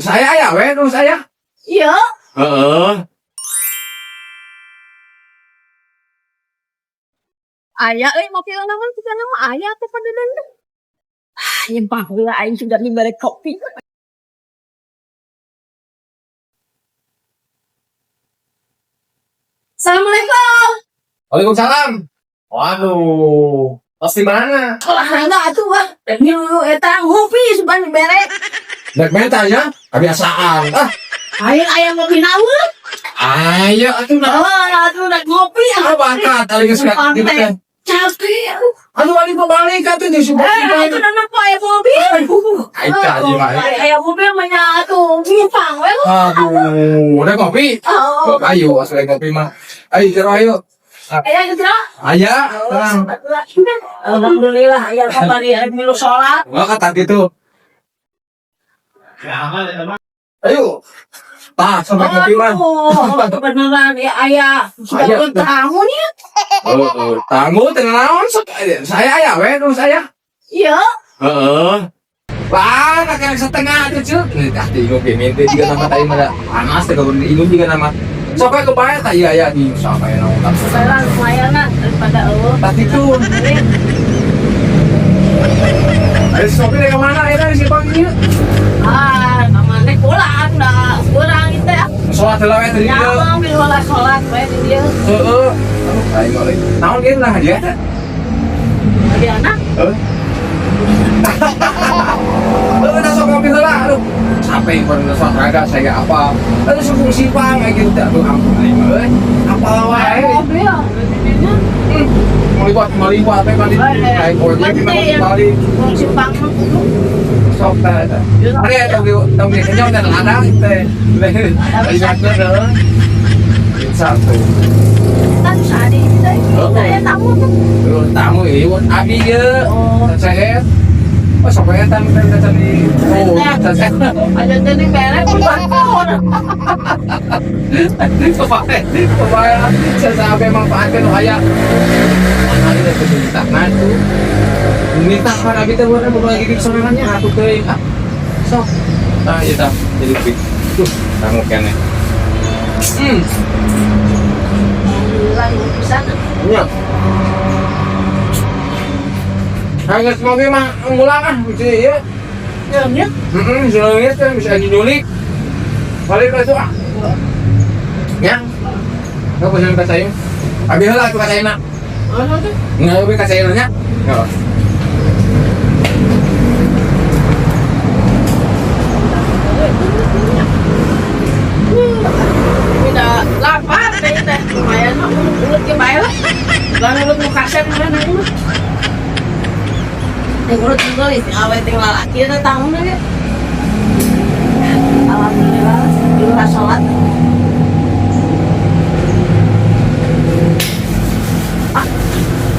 Saya aya we nu saya. Iya. Heeh. Aya euy mobil naon kita nama aya teh pada. Ah, yang baheula aing sudah dibere kopi. Assalamualaikum. Waalaikumsalam. Waduh, pas di mana? Olahraga atuh wah. Nyu eta ngopi sugan dibere. Naik menta ya, kebiasaan. Ah, Aing aya ngopi naon? Ayo atuh nah. Oh, atuh rek ngopi. Ah, bakat tadi geus Numpang gitu teh. teh. Capek. Aduh, balik mau balik atuh di subang. Eh, itu nama kok aya mobil. Aing tadi mah. Aya mobil mah nya atuh numpang we. Aduh, udah ngopi. Oh, Ayo, asal ngopi mah. Ayo, jero ayo. aya gitu lah. Aya, tenang. Alhamdulillah aya kamari milu salat. Wah, kata gitu. Ayo. Tah, sampai ngopi mah. Oh, beneran ya aya. Sudah Aya. tamu nih. Oh, tamu teu naon sok saya aya we nu saya. Iya. Heeh. Wah, kakek setengah tuh cuk. Nih, tah diingung ge minte juga nama tadi mah panas teh kabur diingung juga nama. Sok we kebayar tah iya ya di sampai naon tah. Saya lumayan lah daripada eueuh. Tah itu. Ayo sopi dari kemana ya si Bang ieu? Ah, kamane pulang dah. Kurang itu ya. Salat heula we tadi Ya ieu. mau milu lah salat we di dieu. Heeh. Aduh, aing balik. Naon ge lah dia teh? Di anak Heeh. Heeh, dah sok ngopi heula aduh. Capek pernah olahraga saya apa. Aduh sukung simpang kayak gitu aduh ampun aing mah euy. Apa wae. mobil di dinya. Meliwat meliwat teh mandi naik ojek kita balik Wong simpang mah kudu. Sok teh eta. Ari eta tong di kenyang dan ladang teh. Ingat heeh. Satu. Kan sadi ini teh. Saya tamu tuh. Terus tamu ieu abi ye. Oh. Sehat. Oh, sok eta teh teh di. Oh, sehat. Aja teh bere bakor. Kebae, kebae. Saya manfaatkeun nu aya. Ari teh minta tuh. Minta kan abi teh urang boga gigit sorangannya atuh teuing. Ah. Sok. Tah ieu tah jadi duit. Tuh, tamu keneh. Alhamdulillah pisan. Nya. Ayo geus ngopi mah ngulang ah gitu ieu. Ya, ya. Heeh, seleungit teh bisa nyulik. Balik ka itu ah. Nya. Kau pesan ka saya. Abi heula atuh ka saya. Oh, tuh. Nggak abi ka saya nya. Heeh. Tidak lapar teh teh lumayan mah ulut ge bae lah. Lah ulut nu kasep mana ulut. Teh ulut juga nih awe teh lalaki teh tamuna ge. Alhamdulillah dulu salat.